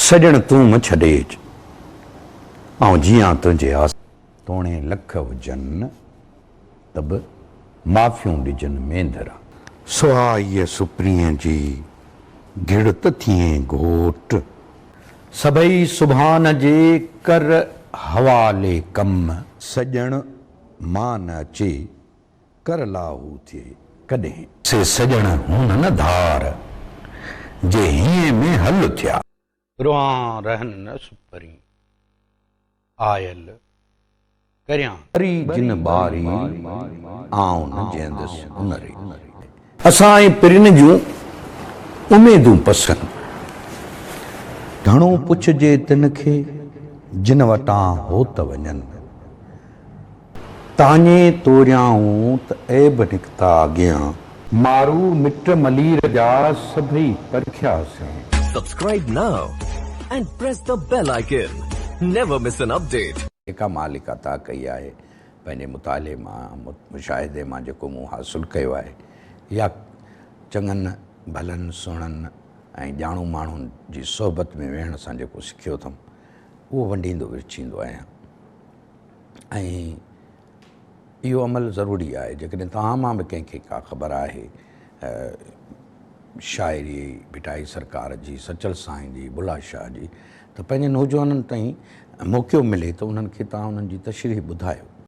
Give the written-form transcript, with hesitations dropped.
سڄڻ تون م ڇڏيج، آئون جيئان تنهنجي آس. توڻي لک هجن ته به معافيون ڏجن مينڌرا. سهائيء سپرينء جي گهڙ ته ٿئين گهوٽ. سڀئي سبحان جي ڪر حوالي ڪم. سڄڻ مان نه اچي ڪر لاهو ٿئي ڪڏهن. سي سڄڻ هون نه ڌار، جي هينئين ۾ هل ٿيا. روئان رهن نه سپرين، آيل ڪريان. ٻري جن ٻاري، آئون نه جئندس ان ري. اسان ۽ پرين جون اميدون پسن. گهڻو پڇجي تن کي، جن وٽان هوت وڃن. تاڃي توريائون ته عيب نڪتا اڳيان. مارو مٽ ملير جا سڀئي پرکياسين. Subscribe now and press the bell icon. Never miss an update. جيڪا مالڪ عطا ڪئي آهي، پنهنجي مطالعي مان، مشاهدي مان جيڪو مون حاصل ڪيو آهي يا چڱن ڀلن، سهڻن ۽ ڄاڻو ماڻهن جي صحبت ۾ ويهڻ سان جيڪو سکيو اٿم، اهو ونڊيندو ورڇيندو آهيان. ۽ اهو عمل ضروري آهي. جيڪڏهن توهان مان به ڪنهن کي ڪا خبر آهي شاعري ڀٽائي سرڪار جي، سچل سائين جي، بلا شاهه جي ته پنهنجي نوجوانن تائين موقعو ملي ته انهن کي توهان انهن جي تشريح ٻڌايو.